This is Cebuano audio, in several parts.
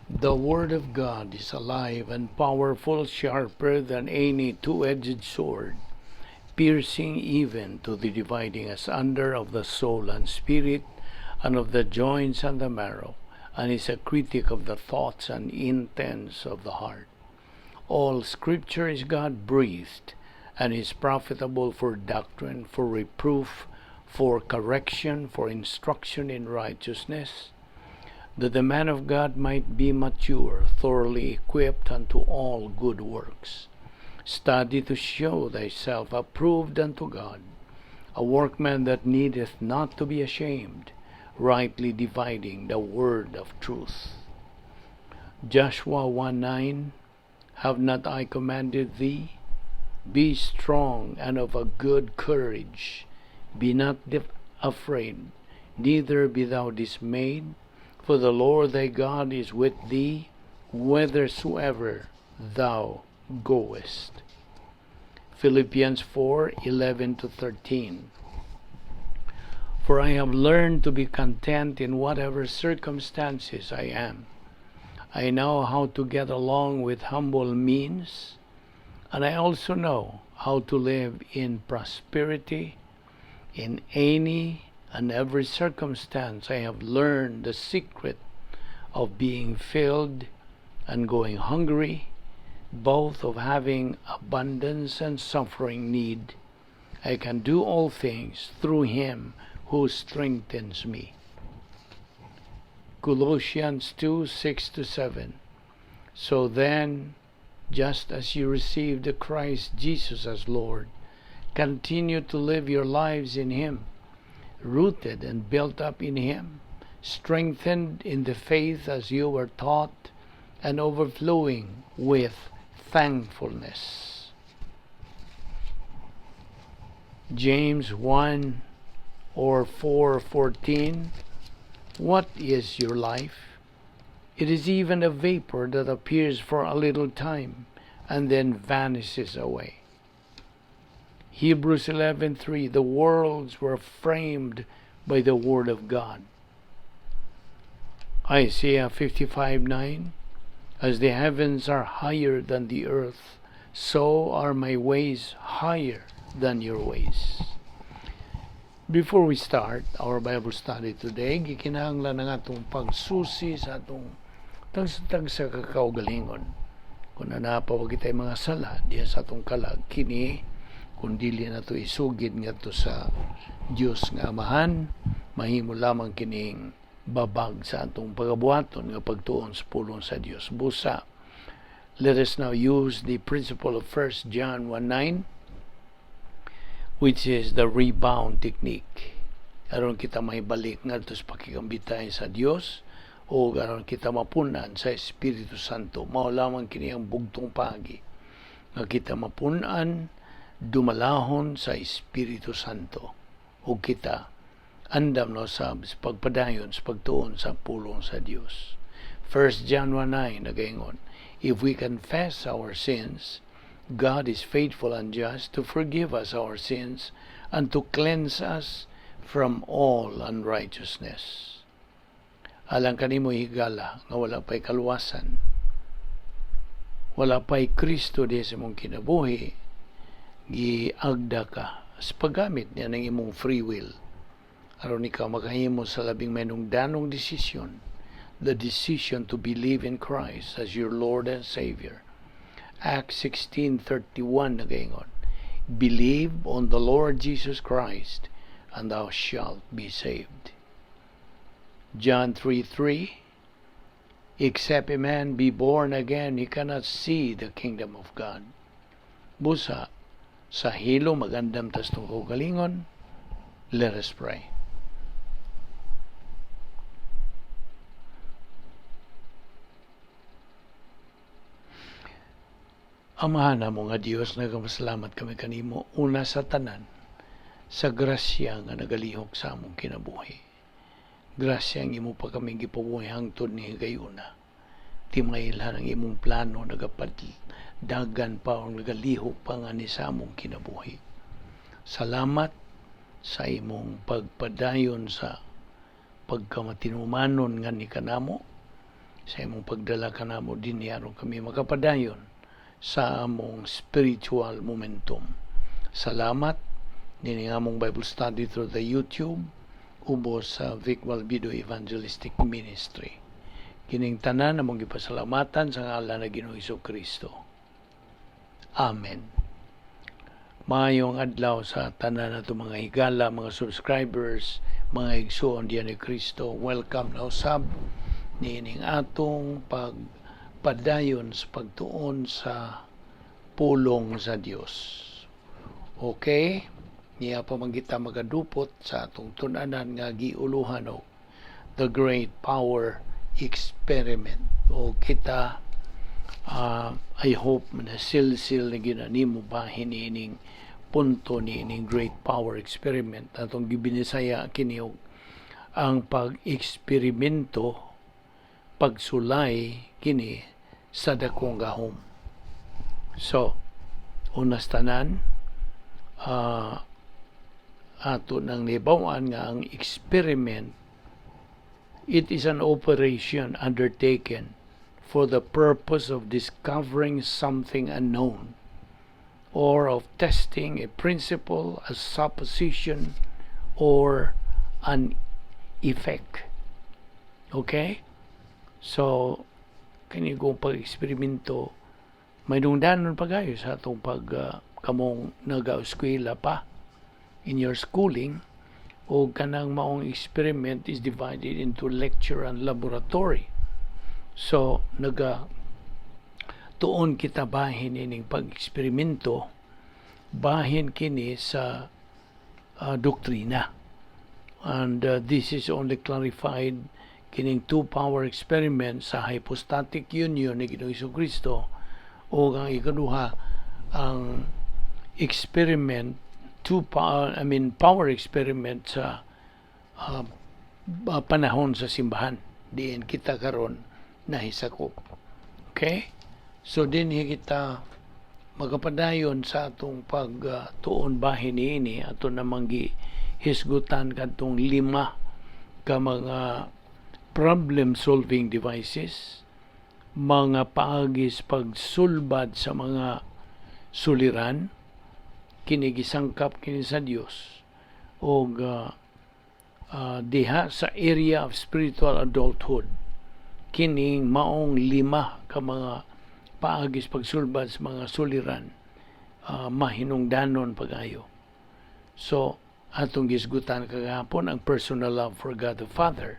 The Word of God is alive and powerful, sharper than any two-edged sword, piercing even to the dividing asunder of the soul and spirit, and of the joints and the marrow, and is a critic of the thoughts and intents of the heart. All Scripture is God-breathed, and is profitable for doctrine, for reproof, for correction, for instruction in righteousness, that the man of God might be mature, thoroughly equipped unto all good works. Study to show thyself approved unto God, a workman that needeth not to be ashamed, rightly dividing the word of truth. Joshua 1:9. Have not I commanded thee? Be strong and of a good courage. Be not afraid, neither be thou dismayed, for the Lord thy God is with thee whithersoever thou goest. Philippians 4:11 to 13. For I have learned to be content in whatever circumstances I am. I know how to get along with humble means, and I also know how to live in prosperity. In any and every circumstance, I have learned the secret of being filled and going hungry, both of having abundance and suffering need. I can do all things through Him who strengthens me. Colossians 2:6 to 7. So then, just as you received Christ Jesus as Lord, continue to live your lives in Him, rooted and built up in Him, strengthened in the faith as you were taught, and overflowing with thankfulness. James 1 or 4:14. What is your life? It is even a vapor that appears for a little time and then vanishes away. Hebrews 11:3. The worlds were framed by the word of God. Isaiah 55:9. As the heavens are higher than the earth, so are my ways higher than your ways. Before we start our Bible study today, gikinahanglan ang atong pagsusi sa atong tagsa-tagsa ka kaugalingon. Kung naa pa kitay mga sala diha sa atong kalag, kini kung dili nato isugid ngadto sa Dios nga Amahan, mahimo lamang kining babag sa atong pagabuhaton nga pagtuon sa pulong sa Dios. Busa, let us now use the principle of 1 John 1:9, which is the rebound technique, aron kita mahibalik ngadto sa pakigambitay sa Dios o aron kita mapun-an sa Espiritu Santo. Mao lamang kini ang bugtong paagi nga kita mapun-an, dumalahon sa Espiritu Santo ug kita andam no sa pagpadayon sa pagtuon sa pulong sa Dios. 1 John 1:9 nagaingon, "If we confess our sins, God is faithful and just to forgive us our sins and to cleanse us from all unrighteousness." Alang kanimo, higala, nga wala pa'y kaluwasan, wala pa'y Kristo di sa imong kinabuhi, giagda ka sa paggamit niya ng imong free will aron ikaw makahimo sa labing mahinungdanong desisyon, the decision to believe in Christ as your Lord and Savior. Acts 16:31 nagaingon, "Believe on the Lord Jesus Christ and thou shalt be saved." John 3:3. "Except a man be born again, he cannot see the kingdom of God." Busa, sa hilo magandam tas atong kaugalingon. Let us pray. Amahan namo nga Dios, nagapasalamat kami kanimo una sa tanan sa grasya nga nagalihok sa among kinabuhi. Grasya ang imo pa kami gipabuhi hangtod ni higayuna. Timailhan ang imong plano, nagapaddagan pa o nagalihok pa nga ni sa among kinabuhi. Salamat sa imong pagpadayon sa pagkamatinumanon nga ni kanamo. Sa imong pagdala kanamo dinhi aron kami makapadayon sa among spiritual momentum. Salamat nini among Bible study through the YouTube ubos sa Vic Balbido Evangelistic Ministry. Kining tanan among gipasalamatan sa ngalan ng Ginoong Kristo. Amen. Maayong adlaw sa tanan nato, mga higala, mga subscribers, mga igsoon diyan ni Kristo. Welcome na usab niining atong pagpadayon sa pagtuon sa pulong sa Dios. Okay? Niya pa man kita magadupot sa atong tun-anan nga giuluhan og The Great Power Experiment. O kita, I hope na silsil na ginanimo bahin ining punto ni ining Great Power Experiment. Atong gibinisaya kini og ang pag-eksperimento, pagsulay kini sa dakong gahom. So, unas tanan, ato nang nibawan nga ang experiment, it is an operation undertaken for the purpose of discovering something unknown or of testing a principle, a supposition, or an effect. Okay? So, kini kung pag-eksperimento, may dungdanon pa kayo sa atong pag kamong naga-eskwela pa in your schooling, o kanang maong experiment is divided into lecture and laboratory. So, naga tuon kita bahin ining pag-eksperimento, bahin kini sa doktrina. And this is only clarified kining two power experiment sa hypostatic union ni Ginoong Kristo, o ang ikaduha, ang experiment two power, I mean power experiment sa panahon sa simbahan diin kita karon nahisakop. Okay? So dinhi kita magapadayon sa atong pagtuon bahin niini. Ato namang gihisgutan kadtong lima ka mga problem solving devices, mga paagis pagsulbad sa mga suliran. Kini gisangkap kini sa Dios og diha sa area of spiritual adulthood, kining maong lima ka mga paagis pagsulbad sa mga suliran, mahinungdanon pag-ayo. So atong gisgutan kagahapon ang personal love for God the Father,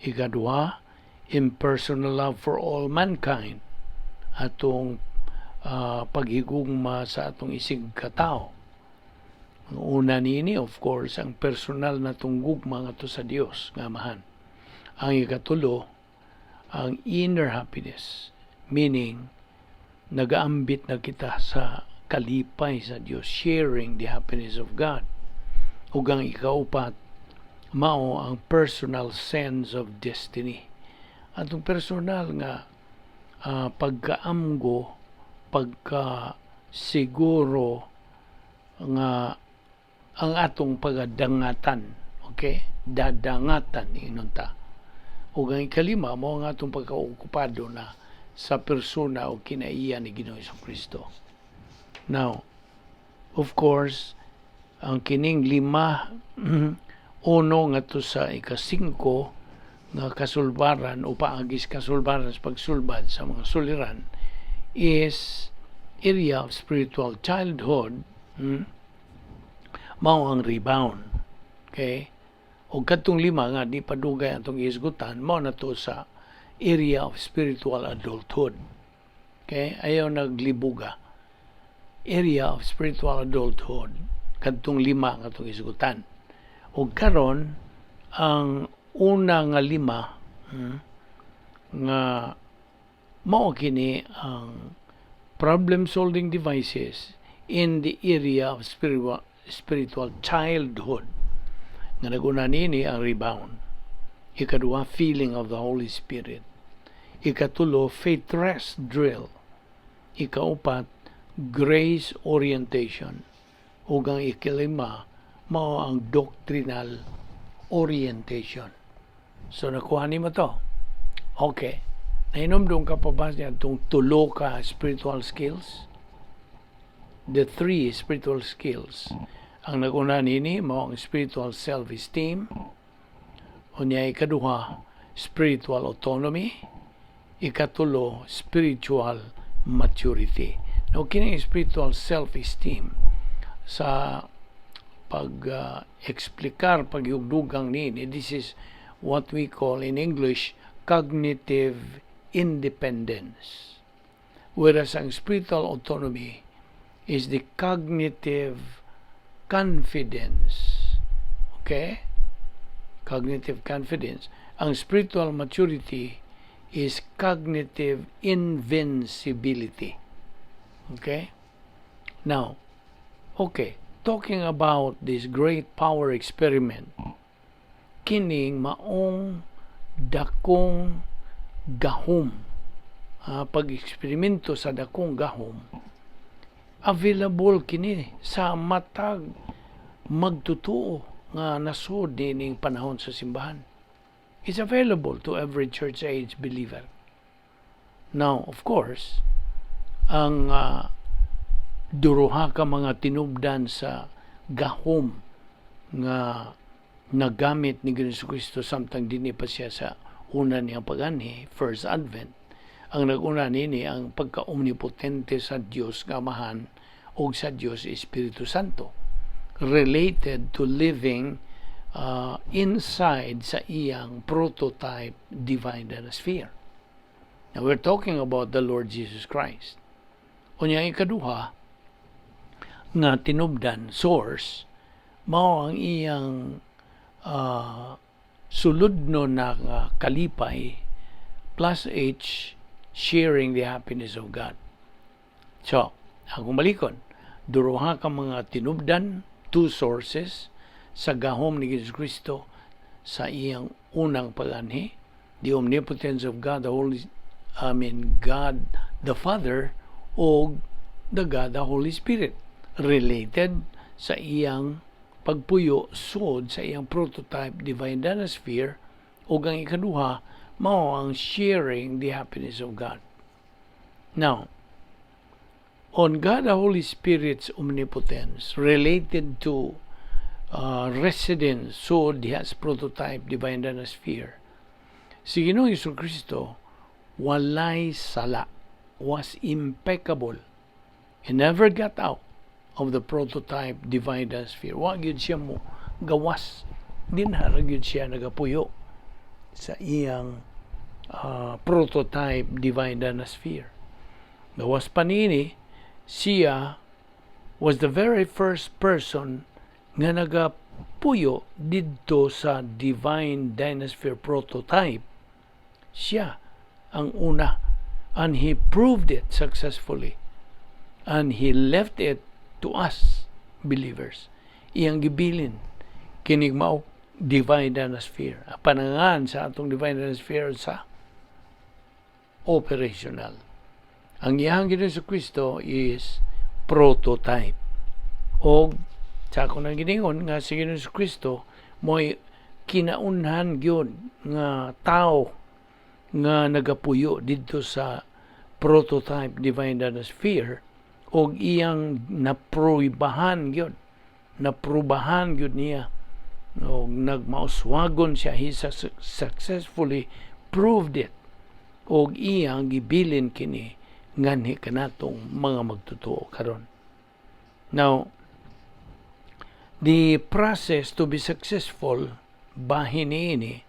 ikaduha, impersonal love for all mankind, atong paghigugma sa atong isig katao. Ang una niini, of course, ang personal na gugma ngadto sa Dios nga Amahan. Ang ikatulo, ang inner happiness, meaning nagaambit na kita sa kalipay sa Dios, sharing the happiness of God. Ug ang ikaupat, mao ang personal sense of destiny. Atong personal nga pagkaamgo, pagka siguro nga ang atong pagadangatan, okay? Dadangatan ingon ta. Ug ang ikalima mao ang atong pagkaokupado na sa persona o kinaiya ni Ginoong Kristo. Now, of course, ang kining lima, uno ngadto sa ikasingko nga kasulbaran o paagis kasulbaran sa pagsulbad sa mga suliran is area of spiritual childhood, Mao ang rebound. Okay? O kadtong lima nga di pa dugay atong ihisgutan, mao na to sa area of spiritual adulthood. Okay? Ayaw naglibuga. Area of spiritual adulthood, kadtong lima nga atong hisgutan. O karon ang una nga lima, nga mao kini ang problem solving devices in the area of spiritual childhood, nga naguna nini ang rebound, ikaduha, feeling of the Holy Spirit, ikatulo, faith rest drill, ikaupat, grace orientation, ug ang ikalima mao ang doctrinal orientation. So nakuha nimo to. Okay. Nahinumdum ka pa ba niya itong tulo ka spiritual skills? The three spiritual skills. Ang naguna nini mao ang spiritual self-esteem, unya ikaduha, spiritual autonomy, ikatulo, spiritual maturity. Now, kini spiritual self-esteem, sa pag-eksplikar, pagyugdugang nini, this is what we call in English cognitive independence. Whereas ang spiritual autonomy is the cognitive confidence. Okay? Cognitive confidence. Ang spiritual maturity is cognitive invincibility. Okay? Now, okay, talking about this great power experiment, kining maong dakong gahom, pag-eksperimento sa dakong gahom, available kini sa matag magtutuo nga nasod nining panahon sa simbahan. It's available to every church age believer. Now, of course, ang duruha ka mga tinubdan sa gahom nga nagamit ni Jesu Kristo samtang dinhi pa siya sa una niyang pag-anhi, first advent. Ang nag-una nini ang pagka-omnipotente sa Dios nga Amahan ug sa Dios Espiritu Santo, related to living inside sa iyang prototype divine sphere. Now we're talking about the Lord Jesus Christ. Unya ikaduha nga tinubdan, source, mao ang iyang suludno na nga kalipay plus H, sharing the happiness of God. So, akong balikon, duruha ka mga tinubdan, two sources sa gahom ni Jesus Kristo sa iyang unang pag-anhi, the omnipotence of God, the Holy, I mean, God the Father, o the God the Holy Spirit, related sa iyang pagpuyo sud sa iyang prototype divine sphere, ug ang ikaduha mao ang sharing the happiness of God. Now, on God the Holy Spirit's omnipotence related to residence sud diha sa prototype divine sphere, si Ginoong Hesus Kristo walay sala, was impeccable. He never got out of the prototype divine sphere. Wa gyud siya mo gawas. Dinha ra gyud siya nagapuyo sa iyang prototype divine sphere. Gawas pa niini, siya was the very first person nga nagapuyo didto sa divine dynasphere prototype. Siya ang una, and he proved it successfully and he left it to us believers. Iyang gibilin kining mao divine dynasphere. Panangan sa atong divine dynasphere sa operational. Ang iyang Ginoong Kristo is prototype. O sa ako nang giningon nga si Ginoong Kristo mo'y kinaunhan gyud nga tao nga nagapuyo didto sa prototype divine sphere og iyang naprubahan gyud niya og nagmauswagon siya. He successfully proved it og iyang gibilin kini nganhi kanatong mga magtotoo karon. Now, the process to be successful bahin niini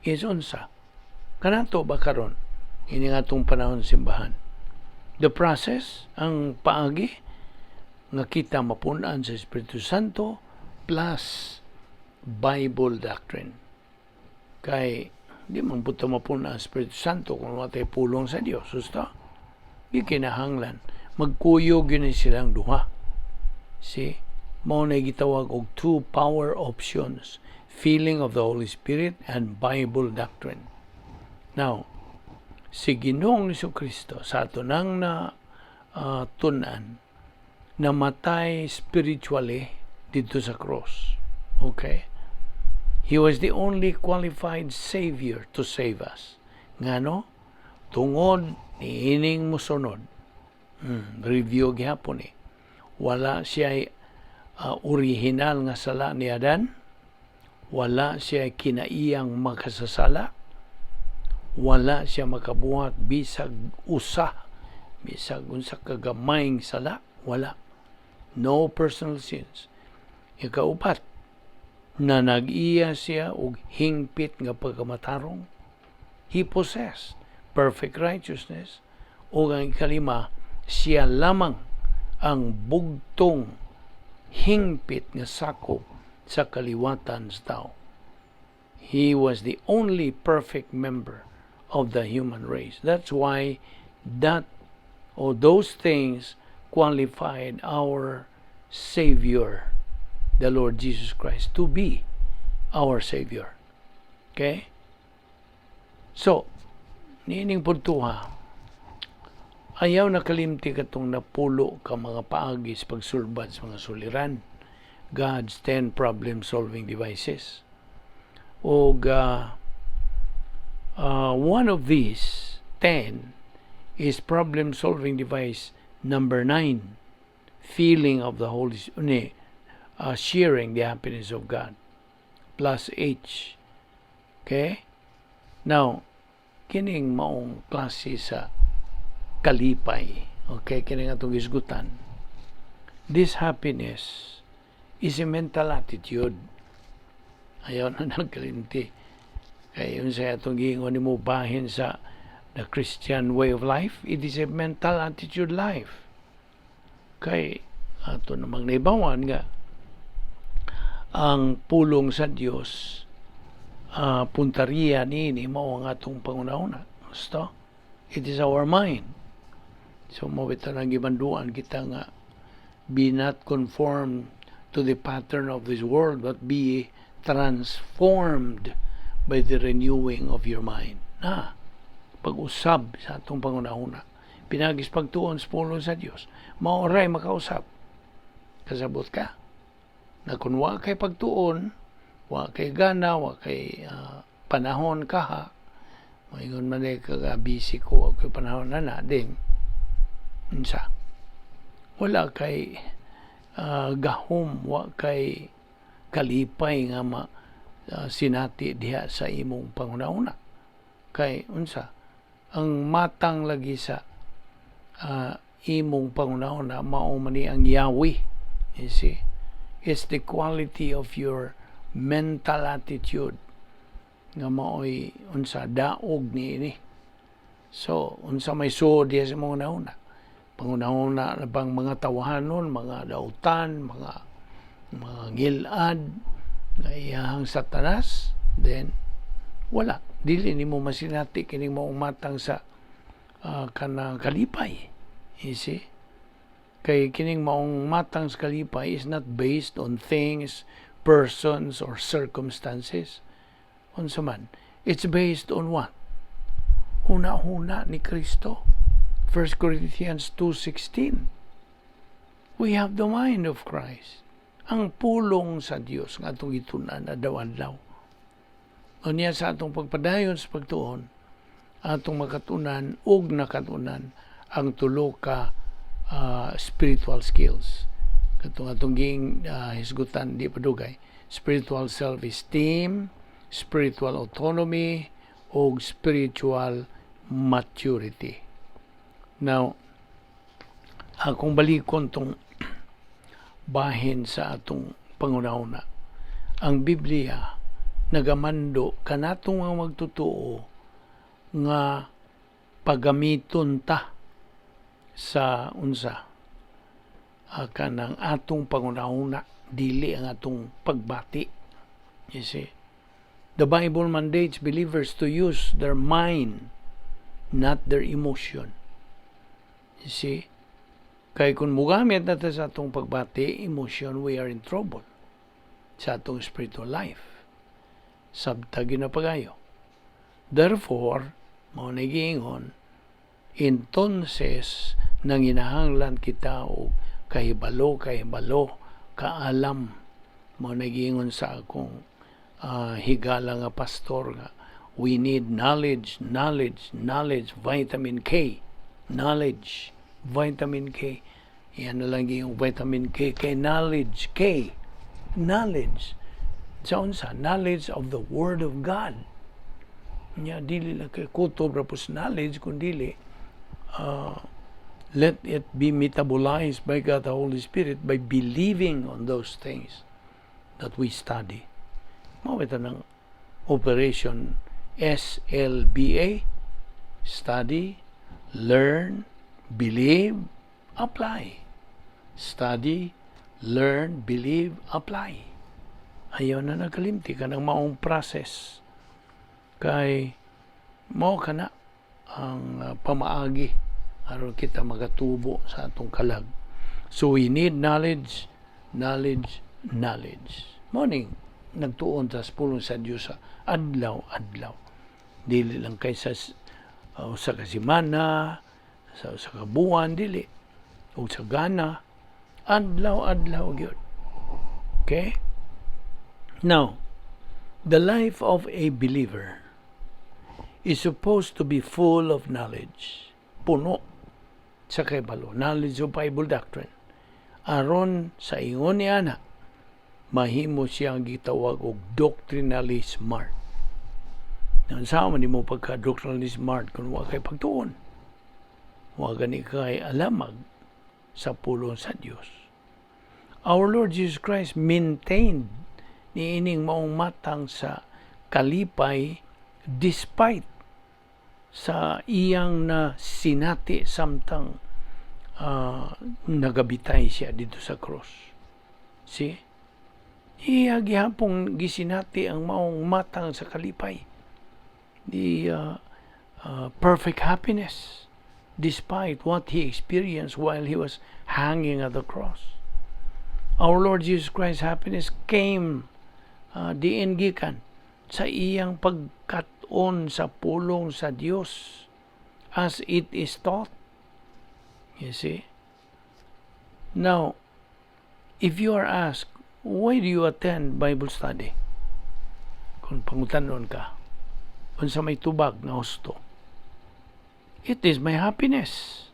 is unsa kanato ba karon ini nga atong panahon simbahan? The process, ang paagi nga kita mapun-an sa Espiritu Santo plus Bible doctrine, kay di man puta mapun-an ang Espiritu Santo kung wala tay pulong sa Dios. Husto, di kinahanglan magkuyog yun silang duha. See, mao na gitawag og two power options: filling of the Holy Spirit and Bible doctrine. Now, si Ginoong Kristo sa ato nang na tun-an, namatay spiritually didto sa cross. Okay? He was the only qualified savior to save us. Ngano? Tungod niining musunod. Review gihapon eh. Wala siya original nga sala ni Adan. Wala siya kinaiyang makasasala. Wala siya makabuhat bisag usa, bisag unsa kagamayng sala, wala. No personal sins. Ikaupat, na nag-iya siya og hingpit nga pagkamatarong. He possessed perfect righteousness. O ang ikalima, siya lamang ang bugtong hingpit nga sakop sa kaliwatan sa tao. He was the only perfect member of the human race. That's why that or those things qualified our Savior, the Lord Jesus Christ, to be our Savior. Okay? So, niining puntuha, ayaw na kalimti katong 10 ka mga paagi sa pagsulbad sa mga suliran. God's 10 problem-solving devices. Og one of these 10 is problem-solving device number 9, feeling of the Holy Spirit, sharing the happiness of God, plus H. Okay? Now, kining maong klase sa kalipay, okay, kining atong hisgutan, this happiness is a mental attitude. Ayaw na nagkalimti. Kay yun sa atong giingon nimo bahin sa the Christian way of life, it is a mental attitude life. Kay ato namang naibawan nga ang pulong sa Dios, puntariya niini mao ang atong panghunahuna. Gusto? It is our mind. So mao bitaw nang gimanduan kita nga be not conformed to the pattern of this world, but be transformed by the renewing of your mind. Na, pag-usab sa atong panghunahuna. Pinaagi sa pagtuon sa pulong sa Dios. Mao ray makausab. Kasabot ka? Na kung wa kay pagtuon, wa kay gana, wa kay panahon kaha, maingon man eh kaga busy ko, wa kay panahon na na, din, unsa? Wala kay gahom, wa kay kalipay nga ma sinati diha sa imong panghunahuna. Kay unsa? Ang matang lagi sa imong panghunahuna mao man ni ang Yahweh. You see? It's the quality of your mental attitude nga maoy unsa daog niini. So, unsa may suod diha sa imong hunahuna? Panghunahuna na bang mga tawahanon, mga dautan, mga ngilad nga iyahang Satanas, then wala. Dili nimo masinati kining maong matang sa kanang kalipay. You see? Kay kining maong matang sa kalipay is not based on things, persons, or circumstances. Unsa man? It's based on what? Huna-huna ni Kristo. 1 Corinthians 2:16. We have the mind of Christ. Ang pulong sa Dios nga atong gitun-an adlaw-adlaw. Unya sa atong pagpadayon sa pagtuon, atong makatunan ug nakatunan ang tulo ka spiritual skills. Katong atong ging hisgutan di pa dugay. Spiritual self-esteem, spiritual autonomy, ug spiritual maturity. Now, akong balikon tong bahin sa atong panghunahuna. Ang Biblia nagamando kanatong mga magtotoo nga pagamiton ta sa unsa, kanang atong panghunahuna, dili ang atong pagbati. You see, the Bible mandates believers to use their mind, not their emotion. You see, kay kung mugamit na ta sa atong pagbati, emotion, we are in trouble sa atong spiritual life. Sabta na pagayo. Therefore, mao na giingon, entonces nanginahanglan kita og kahibalo, kaalam. Mao na giingon sa akong higala nga pastor nga We need knowledge, knowledge, knowledge, vitamin K. Knowledge, vitamin K. Yan na lang yung vitamin K kay knowledge, K. Knowledge. Sa unsa? Knowledge of the Word of God. Nya dili lang kay kutob ra pus knowledge kun dili let it be metabolized by God the Holy Spirit by believing on those things that we study. Mao ito ng Operation SLBA: study, learn, believe, apply. Study, learn, believe, apply. Ayaw na nagkalimti ka ng maong process. Kay mao kana ang pamaagi aron kita magatubo sa atong kalag. So we need knowledge, knowledge, knowledge. Mao ning nagtuon sa pulong sa Dios sa adlaw-adlaw. Dili lang kay sa kasimana, sa kabuan, dili. O sa gana, adlaw-adlaw gyud. Okay? Now, the life of a believer is supposed to be full of knowledge. Puno sa kaibalo. Knowledge of Bible doctrine. Aron sa ingon ni ana, mahimo siyang gitawag og doctrinally smart. Unsa man nimo pagka doctrinally smart kung wa kay pagtuon? Wa gani kay alamag sa pulong sa Dios. Our Lord Jesus Christ maintained niining maong matang sa kalipay despite sa iyang na sinati samtang nagabitay siya dito sa cross. See? Iya gihapong gisinati ang maong matang sa kalipay. The perfect happiness despite what he experienced while he was hanging at the cross. Our Lord Jesus Christ's happiness came diin gikan sa iyang pagkat-on sa pulong sa Dios as it is taught. You see? Now, if you are asked, "Why do you attend Bible study?" Kung pangutanon ka, unsa may tubag na husto? "It is my happiness."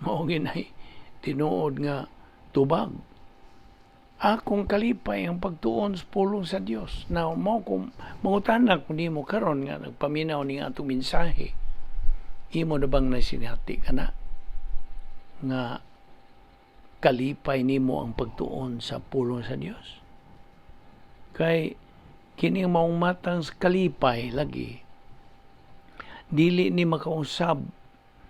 Mao ginay tinuod nga tubag. Akong kalipay ang pagtuon sa pulong sa Dios. Now, mao kung mangutana kung nimo karon nga nagpaminaw ning atong mensahe, imo na bang nasinati ka na nga kalipay nimo ang pagtuon sa pulong sa Dios? Kay kini maong matang sa kalipay lagi dili ni makausab,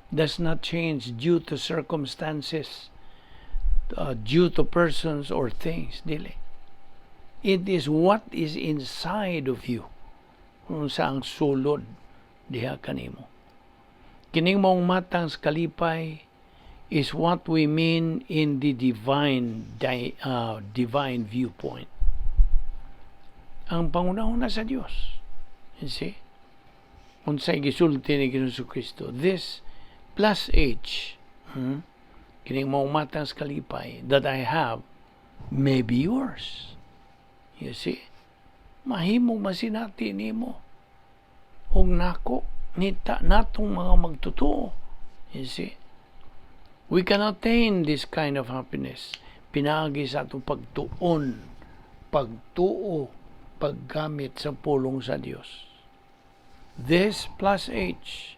does not change due to circumstances, due to persons or things, dili. It is what is inside of you, kung sa ang sulod diha kanimo. Kining maong matang sa kalipay is what we mean in the divine viewpoint, ang pangunahon sa Dios. You see? Unsay gisulti ni Ginoong Kristo? This plus H, kining maong matang sa kalipay that I have may be yours. You see? Mahimong masinati nimo ug nako nita natong mga magtotoo. You see? We can attain this kind of happiness pinaagi sa atong pagtuon, pagtuo, paggamit sa pulong sa Dios. This plus H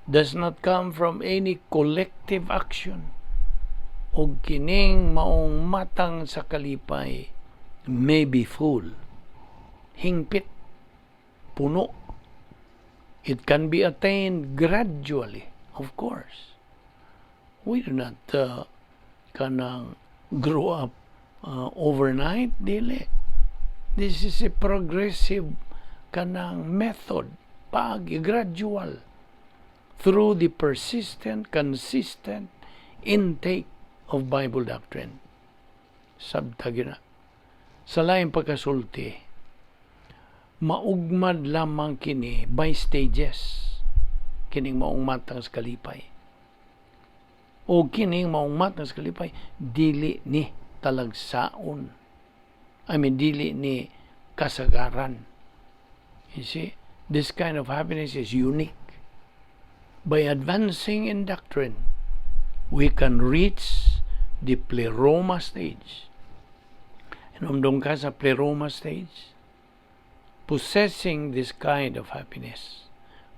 does not come from any collective action. Og kining maong matang sa kalipay may be full. Hingpit, puno. It can be attained gradually, of course. We do not kanang grow up overnight, dili. This is a progressive kanang method, pag gradual, through the persistent, consistent intake of Bible doctrine. Sabta gyud na. Sa laing pagkasulti, maugmad lamang kini by stages kining maong matang sa kalipay. O kining maong matang sa kalipay, dili ni talagsaon. I mean, dili ni kasagaran. You see? This kind of happiness is unique. By advancing in doctrine, we can reach the pleroma stage. Hinumdum ka sa pleroma stage? Possessing this kind of happiness,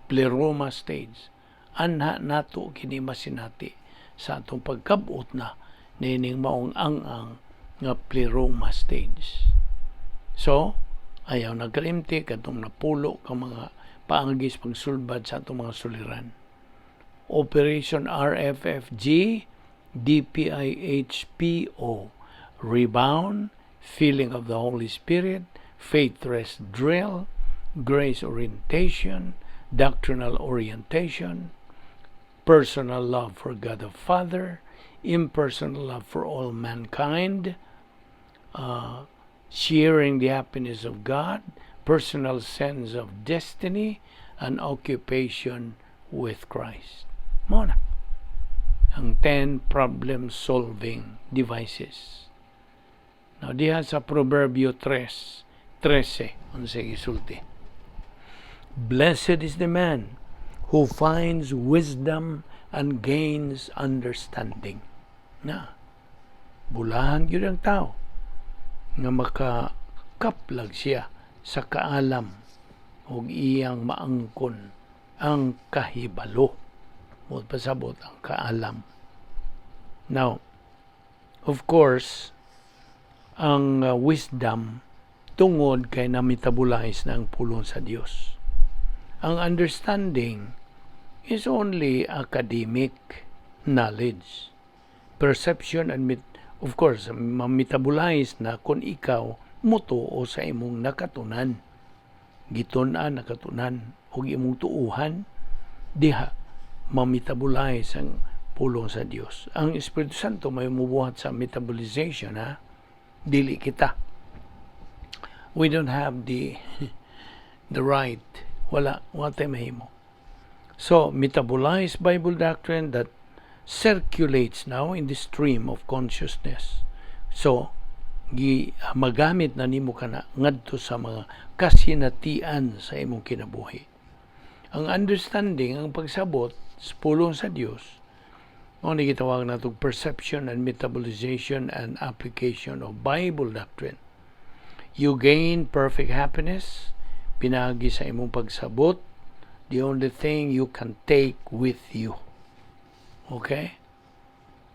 pleroma stage, anha nato kini masinati sa atong pagkabot na nining maong ang-ang nga pleroma stage. So, ayaw nagkalimti katong napulo ka mga paagis pagsulbad sa atong mga suliran. Operation RFFG DPIHPO: Rebound, Feeling of the Holy Spirit, Faith Rest Drill, Grace Orientation, Doctrinal Orientation, Personal Love for God the Father, Impersonal Love for all mankind, Sharing the Happiness of God, Personal Sense of Destiny, and Occupation with Christ. Mao na ang 10 problem-solving devices. Now, diha sa Proverbio 3:13, unsay gisulti? "Blessed is the man who finds wisdom and gains understanding." Na, bulahan gyud ang tao nga makakaplag siya sa kaalam ug iyang maangkon ang kahibalo. Mo pasabot ang kaalam. Now, of course, ang wisdom tungod kay na-metabolize na ang pulong sa Dios. Ang understanding is only academic knowledge. Perception and of course, ma-metabolize na kung ikaw mutuo sa imong nakatunan. Gitun-an, nakatunan ug imong tuuhan diha ma-metabolize ang pulong sa Dios. Ang Espiritu Santo may mubuhat sa metabolization, ha. Dili kita. We don't have the right. Wala, wala tayo mahimo. So, metabolize Bible doctrine that circulates now in the stream of consciousness. So, gi magamit na nimo kana ngadto sa mga kasinatian sa imong kinabuhi. Ang understanding, ang pagsabot sa pulong sa Dios, mao ni gitawag nato perception and metabolization and application of Bible doctrine. You gain perfect happiness pinaagi sa imong pagsabot, the only thing you can take with you. Okay?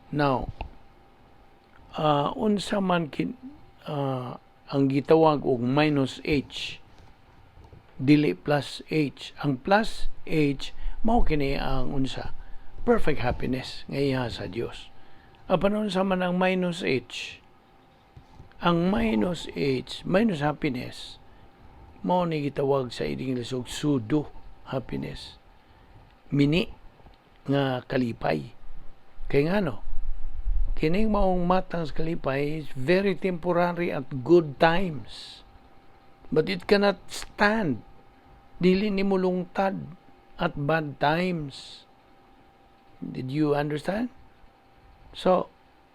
Now, unsa man ang gitawag og minus H, dili plus H? Ang plus H mao kini ang unsa? Perfect happiness nga iya sa Dios. Apan unsa man ang minus H? Ang minus H, minus happiness, mao ni gitawag sa English og pseudo happiness, mini nga kalipay. Kay ngano? Kining maong matang sa kalipay is very temporary at good times. But it cannot stand. Dili ni mulungtad at bad times. Did you understand? So,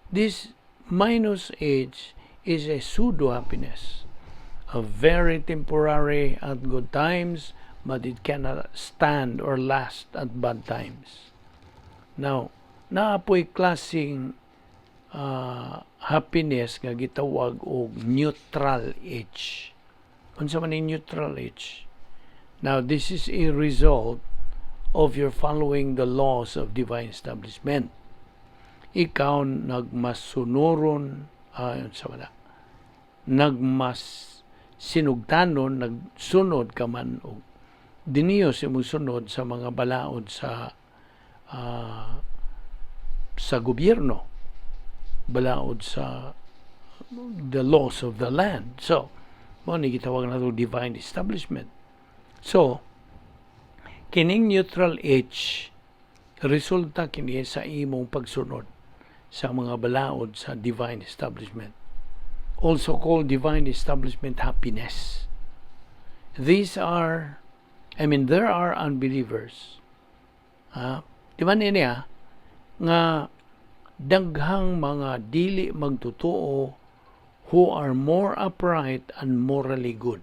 this minus H is a pseudo happiness. A very temporary at good times, but it cannot stand or last at bad times. Now, naa poy klaseng happiness nga gitawag og neutral H. Unsa man ang neutral H? Now, this is a result of your following the laws of divine establishment. Ikaw nagmasunuron, sa wala, nagmas sinugtanon, nagsunod ka man og diniyos imong sunod sa mga balaod sa gobyerno, balaod sa the laws of the land. So, mao ni gitawag nato divine establishment. So, kining neutral H, resulta kini sa imong pagsunod sa mga balaod sa divine establishment. Also called divine establishment happiness. These are, I mean, there are unbelievers. Ha? Di ba niya nga daghang mga dili magtotoo who are more upright and morally good.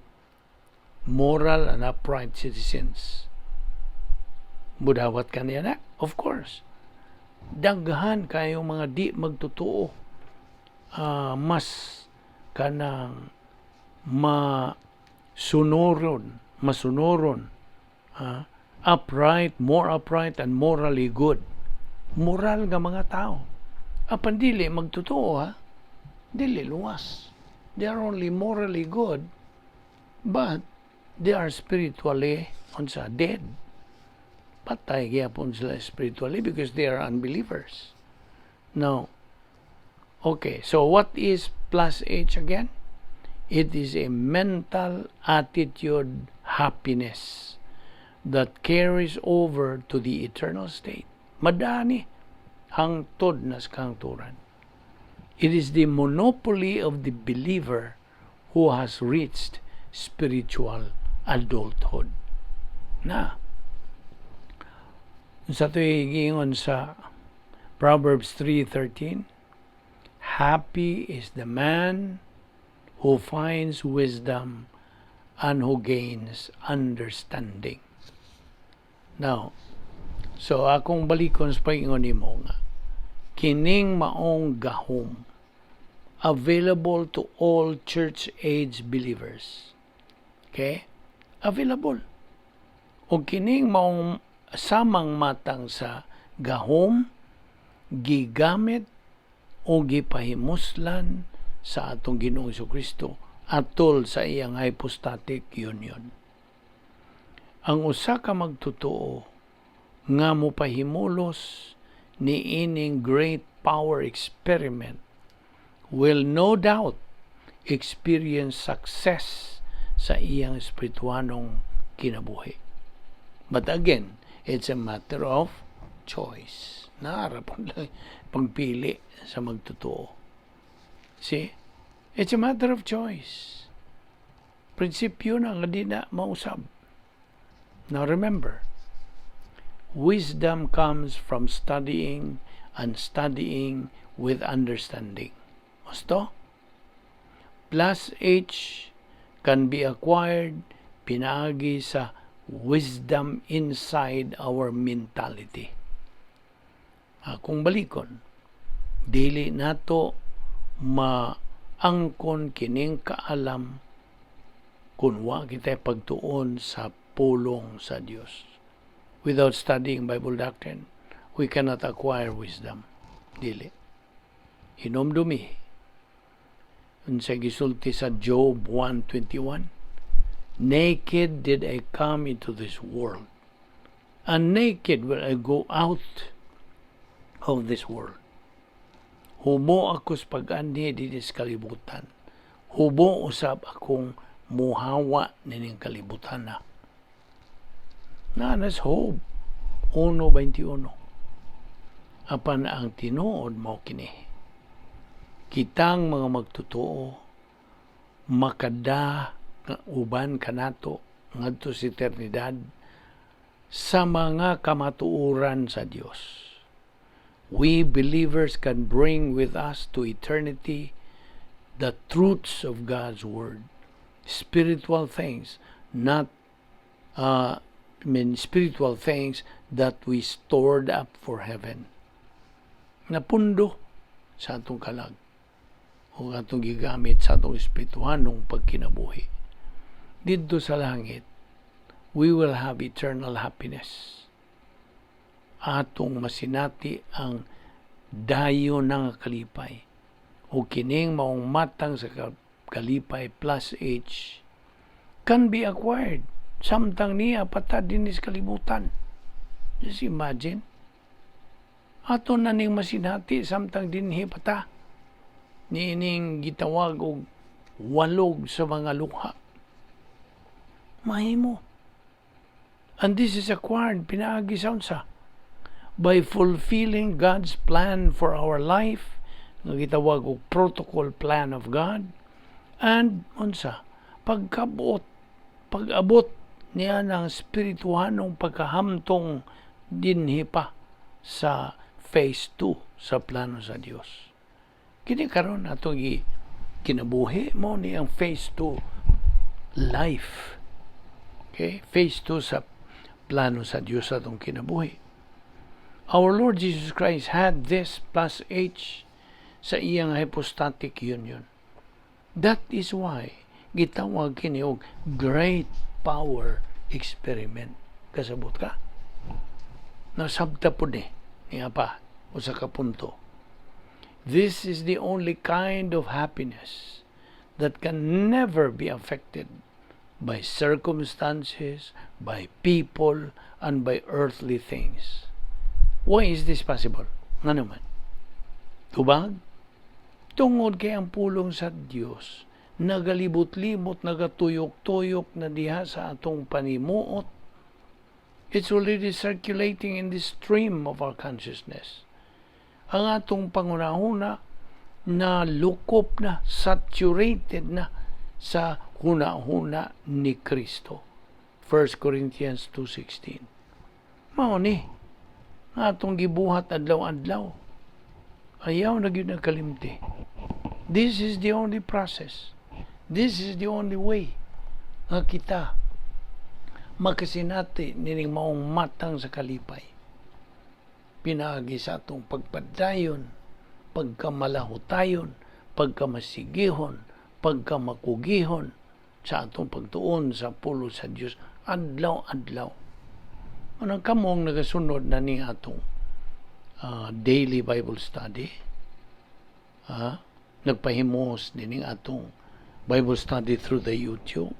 Moral and upright citizens. Mudawat ka niya na? Of course. Daghan kayo mga di magtotoo. Mas kanang masunuron, upright, more upright and morally good. Moral nga mga tao. Apan dili magtotoo, ha. Dili luwas. They are only morally good, but they are spiritually, unsa, dead. Patay gyapon sila spiritually because they are unbelievers. Now, okay, so what is plus H again? It is a mental attitude happiness that carries over to the eternal state. Madani hangtod na sa kahangturan. It is the monopoly of the believer who has reached spiritual adulthood. Na, sa ito'y giingon sa Proverbs 3:13, "Happy is the man who finds wisdom and who gains understanding." Now, so akong balikon sa pag-ingon nimo nga kining maong gahom available to all church age believers. Okay? Available. O kining maong samang matang sa gahom gigamit o gipahimuslan sa atong Ginoong Kristo atol sa iyang hypostatic union. Ang usa ka magtotoo nga mopahimulos ni ining great power experiment will no doubt experience success sa iyang espirituanong kinabuhi. But again, it's a matter of choice. Naa ra pud lang pagpili sa magtotoo. See? It's a matter of choice. Prinsipyo na nga di na mausab. Now remember, wisdom comes from studying and studying with understanding. Gusto? Plus H can be acquired pinaagi sa wisdom inside our mentality. Akong balikon, dili nato maangkon kining kaalam kung wa kita pagtuon sa pulong sa Dios. Without studying Bible doctrine, we cannot acquire wisdom. Dili. Hinomdumi unsa gisulti sa Job 1:21, "Naked did I come into this world, and naked will I go out of this world." Hubo ako sa pag-anhi dinhi sa kalibutan. Hubo usab akong muhawa nining kalibutan na. Naa na sa Job 1:21. Apan ang tinuod mao kini. Kitang mga magtotoo makada uban kanato ngadto sa eternidad sa mga kamatuoran sa Dios. We believers can bring with us to eternity the truths of God's Word, spiritual things, not I mean, spiritual things that we stored up for heaven. Napundo sa atong kalag o atong gigamit sa atong espirituhanong pagkinabuhi. Didto sa langit, we will have eternal happiness. Atong masinati ang dayon ng kalipay o kining maong matang sa kalipay, plus H, can be acquired samtang nia pa ta dinhi sa kalibutan. Just imagine. Ato na ning masinati samtang dinhi pa ta. Niining gitawag og walog sa mga luha. Mahimo. And this is acquired pinaagi sa unsa? By fulfilling God's plan for our life, nga gitawag og protocol plan of God, and unsa? Pagkabot, pag-abot niya ng spirituhanong pagkahamtong dinhi pa sa phase 2 sa plano sa Dios. Kini karon atong gi kinabuhi mao ni ang phase 2 life. Okay? Phase 2 sa plano sa Dios sa atong kinabuhi. Our Lord Jesus Christ had this plus H sa iyang hypostatic union. That is why gitawag kini og great power experiment. Kasabot ka? Nasabta po ni niya pa usa ka punto. This is the only kind of happiness that can never be affected by circumstances, by people, and by earthly things. Why is this possible? Nga naman? Tubag? Tungod kay ang pulong sa Dios nagalibot-libot, nagatuyok-tuyok na diha sa atong panimuot. It's already circulating in the stream of our consciousness. Ang atong panghunahuna na lukop na, saturated na sa huna-huna ni Kristo. 1 Corinthians 2:16. Mao ni nga atong gibuhat adlaw-adlaw. Ayaw na gyud nagkalimti. This is the only process. This is the only way nga kita makasinati nining maong matang sa kalipay. Pinaagi sa atong pagpadayon, pagkamalahutayon, pagkamasigihon, pagkamakugihon sa atong pagtuon sa pulong sa Dios adlaw-adlaw. Anang kamong nagasunod na ni atong daily Bible study, nagpahimos din atong Bible study through the YouTube.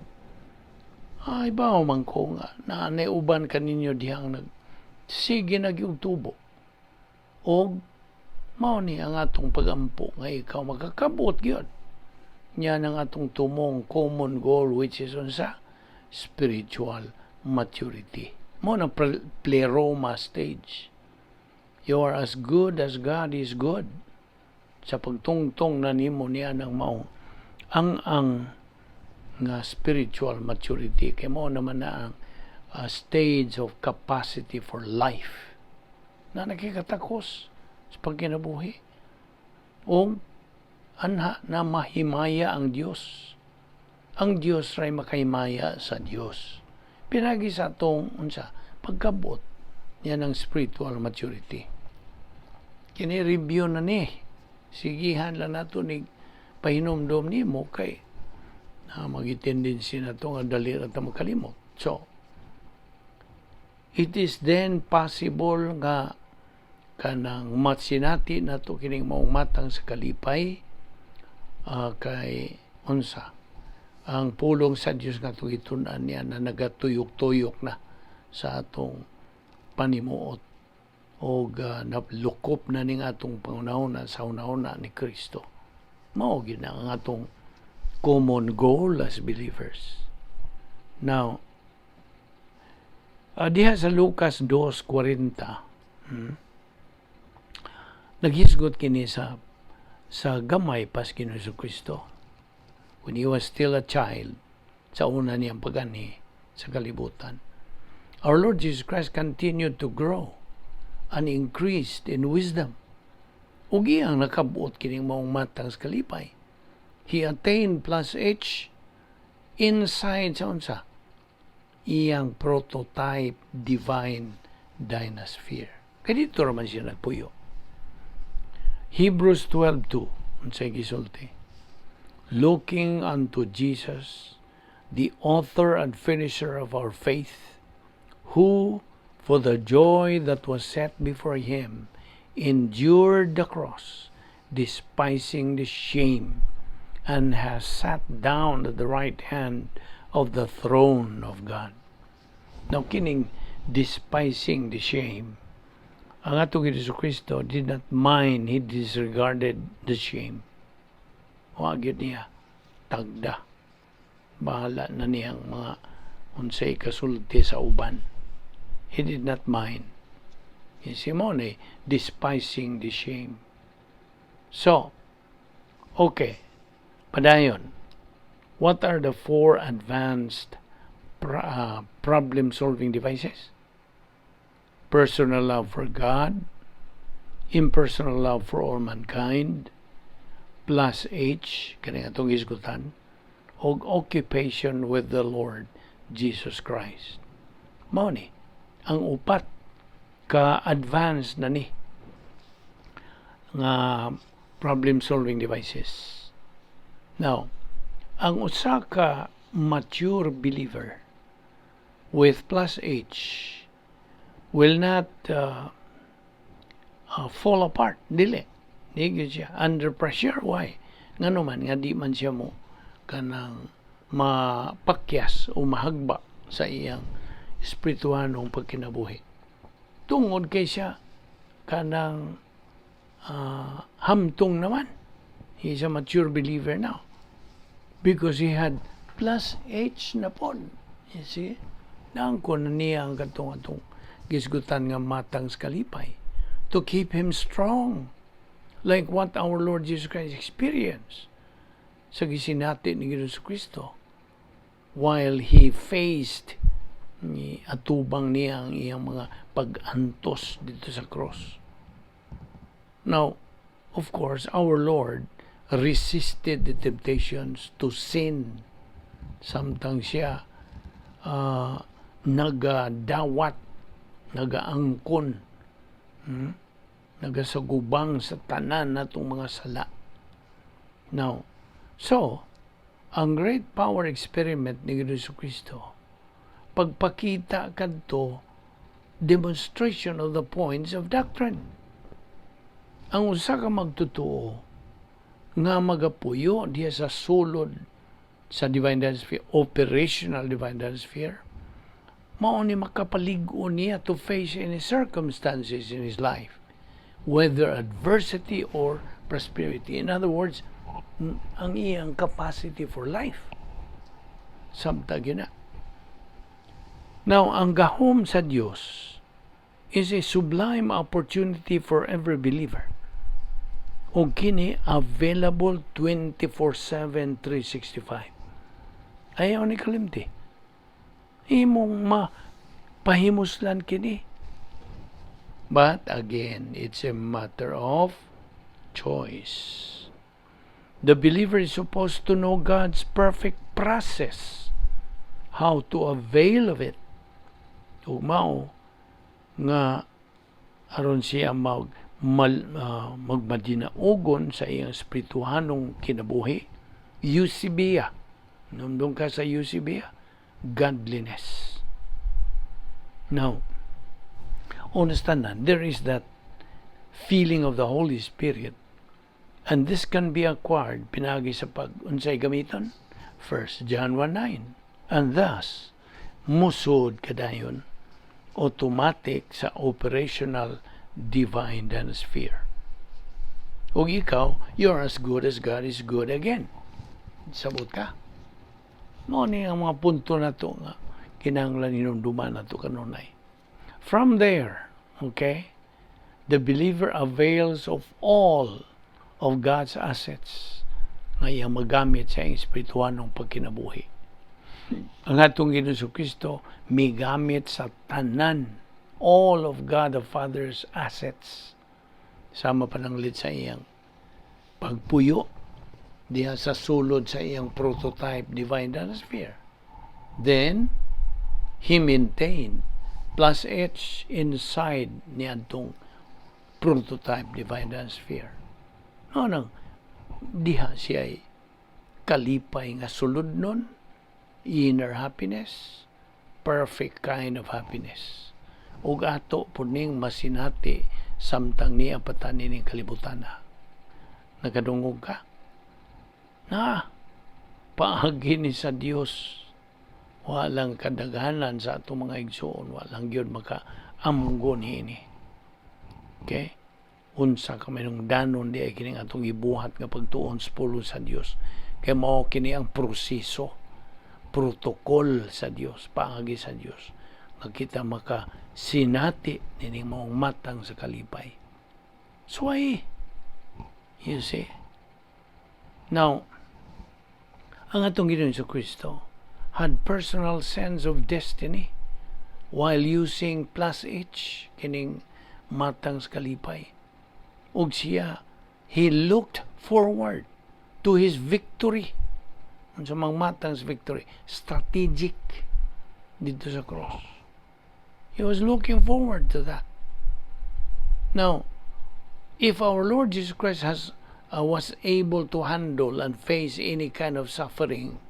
Ay, bawo man ko nga, naanay uban kaninyo dihang nag sige nagyug tubo. Og mao ni ang atong pagampo nga ikaw makakabot gyud. Niya ang atong tumong common goal, which is unsa? Spiritual maturity. Mao na pleroma stage. You are as good as God is good. Sa pagtungtong na nimo niya ng mao ang nga spiritual maturity, kay mao naman na ang stage of capacity for life na nakikatakos sa pagkinabuhi o anha na mahimaya ang Dios. Ang Dios ray makahimaya sa Dios pinagi sa atong unsa? Pagkabot yan ang spiritual maturity. Kini review na ni, sigihan lang nato ni pahinumdom nimo kay na magi tendency na to nga dali ra ta makalimot. So it is then possible nga kanang matsinati nato kining maong matang sa kalipay kay unsa? Ang pulong sa Dios nga atong gitun-an niya na nagatuyok-tuyok na sa atong panimuot og nalukop na ning atong panghunahuna sa hunahuna ni Kristo. Mao gyud na ang atong common goal as believers. Now, diha sa Lucas 2:40, naghisgot kini sa gamay pa si Ginoong Kristo. When he was still a child, sa una niyang paganhi sa kalibutan. Our Lord Jesus Christ continued to grow and increased in wisdom. Ug iyang nakabuot kining maong matang sa kalipay. He attained plus H inside sa unsa? Iyang prototype divine dynasphere. Kay dito raman siya nagpuyo. Hebrews 12:2, unsay gisulti? "Looking unto Jesus, the author and finisher of our faith, who for the joy that was set before him endured the cross, despising the shame, and has sat down at the right hand of the throne of God." Now, kining despising the shame, ang atong Jesu Kristo did not mind, he disregarded the shame. Wa gyud niya tagda. Bahala na niyang mga unsay kasulti sa uban. He did not mind. Si Simone, despising the shame. So, okay. Padayon. What are the four advanced problem-solving devices? Personal love for God, impersonal love for all mankind, plus H, kani atong hisgutan, og occupation with the Lord Jesus Christ. Mao ni ang upat ka advance na ni nga problem solving devices. Now, ang usa ka mature believer with plus H will not fall apart. Dili. Di gyud siya under pressure. Why? Ngano man nga di man siya mo kanang mapakyas o mahagba sa iyang espirituhanong pagkinabuhi? Tungod kay siya kanang hamtong naman. He is a mature believer now. Because he had plus H na pod. You see? Naangkon na niya ang katong atong gisgutan nga matang sa kalipay to keep him strong, like what our Lord Jesus Christ experienced sa gisinati ni Ginoong Kristo while he faced ni atubang niya ang iyang mga pag-antos didto sa cross. Now, of course, our Lord resisted the temptations to sin samtang siya nagadawat, nagaangkon, nagasagubang sa tanan natong mga sala. Now, so, ang great power experiment ni Jesu Kristo, pagpakita kadto demonstration of the points of doctrine. Ang usa ka magtotoo nga magapuyo diya sa sulod sa divine sphere, operational divine sphere, mao ni makapalig-on niya to face any circumstances in his life, whether adversity or prosperity. In other words, ang iyang capacity for life. Samtang yun na. Now, ang gahom sa Dios is a sublime opportunity for every believer. O kini available 24/7, 365. Ayaw ni kalimti. Imong mapahimuslan kini. But again, it's a matter of choice. The believer is supposed to know God's perfect process, how to avail of it. Ug mao nga aron siya magmadinaugon sa iyang espirituhanong kinabuhi, eusebeia. Numdum ka sa eusebeia, godliness. Now, understand that there is that feeling of the Holy Spirit, and this can be acquired pinagi sa pag unsay gamiton? 1 John 1:9. And thus musod kadayon automatic sa operational divine sphere. Ug ikaw, you're as good as God is good again. Sabot ka? Mao ni ang mga punto nato nga kinahanglan hinumduman nato kanunay. From there, okay, the believer avails of all of God's assets nga iyang magamit sa iyang espirituhanong pagkinabuhi. Ang atong Ginoong Kristo migamit sa tanan, all of God the Father's assets, sama pananglit sa iyang pagpuyo diha sa sulod sa iyang prototype divine sphere. Then he maintained plus H inside niadtong prototype divine sphere. No, nang diha siya ay kalipay nga sulod nun, inner happiness, perfect kind of happiness. Ug ato pud ning masinati samtang niya pa ta nining kalibutan na. Nakadungog ka? Na, paagi ni sa Dios, walang kadaghanan sa atong mga igsuon, walang gyud maka-amgo niini. Okay? Unsa ka danon di ay kining atong gibuhat nga pagtuon sa pulong sa Dios. Kay mao kini ang proseso, protocol sa Dios, paagi sa Dios nga kita maka sinati nining maong matang sa kalipay. Suway. You see? Now, ang atong Ginoong Kristo had personal sense of destiny while using plus H, kining matang sa kalipay. Ug siya, he looked forward to his victory. Unsa mang matang sa victory? Strategic. didto sa cross. He was looking forward to that. Now, if our Lord Jesus Christ has was able to handle and face any kind of suffering,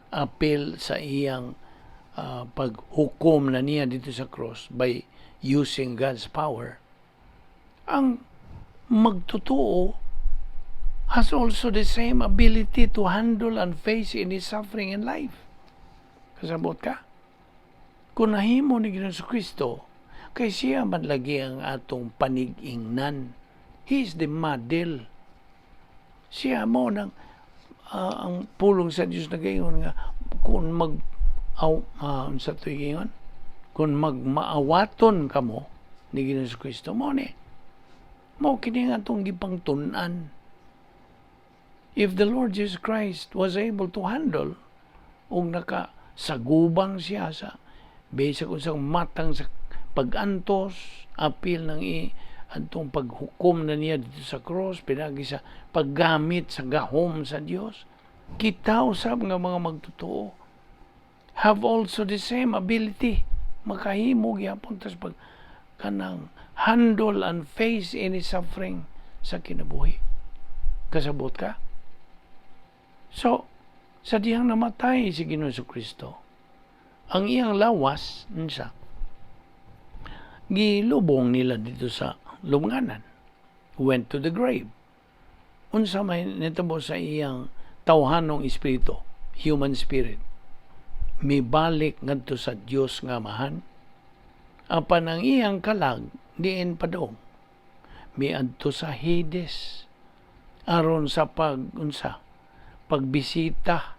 apil sa iyang paghukom na niya didto sa cross by using God's power, ang magtotoo has also the same ability to handle and face any suffering in life. Kasabot ka? Kung nahimo ni Ginoong Kristo, kay siya man lagi ang atong panig-ingnan. He is the model. Siya mao nang ang pulong sa Dios nagaingon nga kung mag aw unsa to ingon, kung magmaawaton kamo ni Ginoong Kristo, mao ni mao kini nga atong gipangtun-an. If the Lord Jesus Christ was able to handle ug nakasagubang siya sa bisag unsang matang sa pag-antos, apil ng i atong paghukom na niya didto sa cross pinagi sa paggamit sa gahom sa Dios, kita usab nga mga magtotoo have also the same ability, makahimo gyapon tas pag kanang handle and face any suffering sa kinabuhi. Kasabot ka? So sa dihang namatay si Ginoong Kristo, ang iyang lawas, unsa, gilubong nila didto sa lubnganan, went to the grave. Unsa may nitabo sa iyang tawhanong espiritu, human spirit? Mibalik ngadto sa Dios nga Amahan. Apan ang iyang kalag diin padong, miadto sa Hades aron sa pag unsa, pagbisita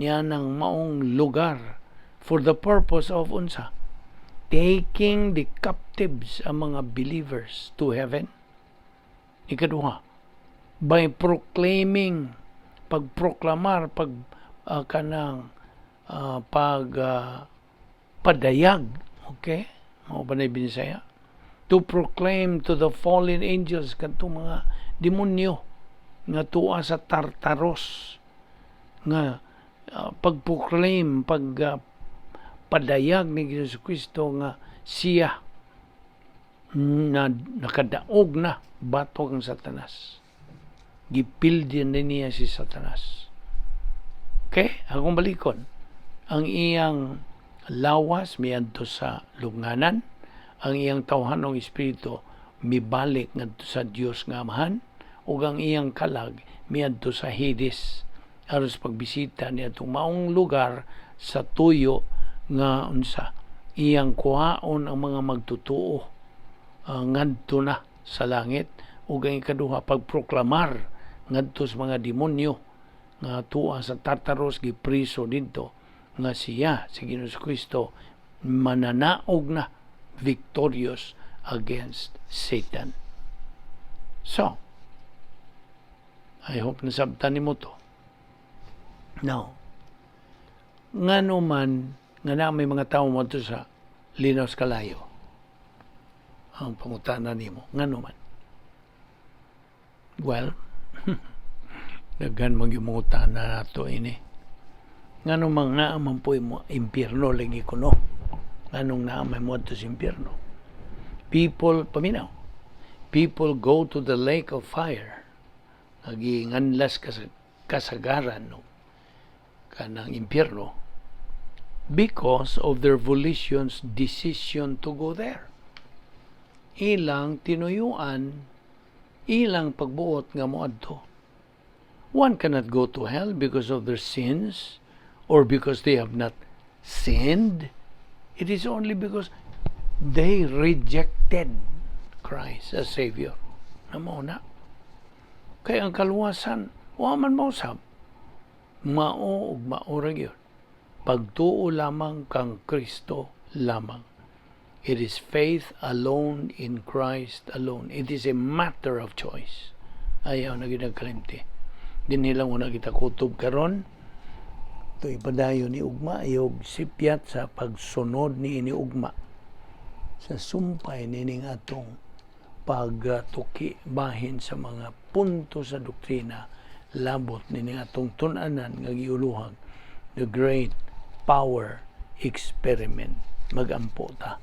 niya ng maong lugar for the purpose of unsa, taking the captives, ang mga believers, to heaven. Ikaduha, by proclaiming, pagproklamar, pag kanang pag padayag, okay, mao ba na Binisaya, to proclaim to the fallen angels, kadtong mga demonyo nga tuwa sa Tartaros, nga pag-proclaim, pag padayag ni Hesus Kristo nga siya na nakadaog na batok ang Satanas. Gipildi na niya si Satanas. Okay? Akong balikon. Ang iyang lawas miadto sa lubnganan, ang iyang tawhanong espiritu mibalik ngadto sa Dios nga Amahan, ug ang iyang kalag miadto sa Hades aron sa pagbisita niya atong maong lugar sa tuyo nga unsa, iyang kuhaon ang mga magtotoo ngadto na sa langit, ug ang ikaduha, pagproklamar ngadto sa mga demonyo nga tuwa sa Tartaros, gipriso didto, nga siya si Ginoong Kristo mananaog na, victorious against Satan. So, I hope nasabtan nimo to. Now, ngano man nga na may mga tao mo sa linaw sa kalayo? Ang pangutana nimo, ngano man? Well, daghan man yung mangutana nato ini. Ngano man naa man po mo impyerno lagi kuno? Nganong naa may mo sa impyerno? People, paminaw. People go to the lake of fire. Naginganlas kasagaran, no, kanang impyerno because of their volition's decision to go there. Ilang tinuyuan, ilang pagbuot nga moadto. One cannot go to hell because of their sins or because they have not sinned. It is only because they rejected Christ as Savior. Na mao na. Kaya ang kaluwasan, wa man mausab. Mao ug mao ra gyud. Pagtuo lamang kang Kristo lamang. It is faith alone in Christ alone. It is a matter of choice. Ayaw na gyud kalimti. Dinhi lang una kita kutob karon. Ito ipadayon ni ugma, iyog sipyat sa pagsunod ni ini ugma sa sumpay nining atong pagtuki bahin sa mga punto sa doktrina labot nining atong tun-anan nga giuluhag, the great power Experiment. Magampo ta.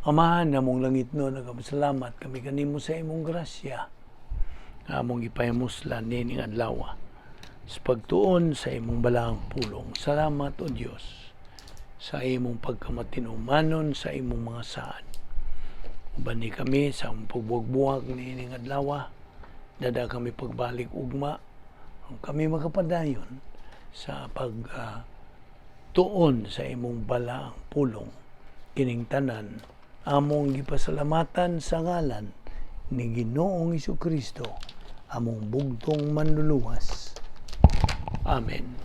Amahan namong langitnon, nagapasalamat kami kanimo sa imong grasya nga among gipahimuslan niining adlaw sa pagtuon sa imong balaang pulong. Salamat, O Dios, sa imong pagkamatinumanon sa imong mga saad. Ubani kami sa among pagbuwag-buwag niining adlaw. Dad-a kami pagbalik ugma. Aron kami makapadayon sa pag tuon sa imong balaang pulong. Kining tanan among gipasalamatan sa ngalan ni Ginoong Kristo, among bugtong Manluluwas. Amen.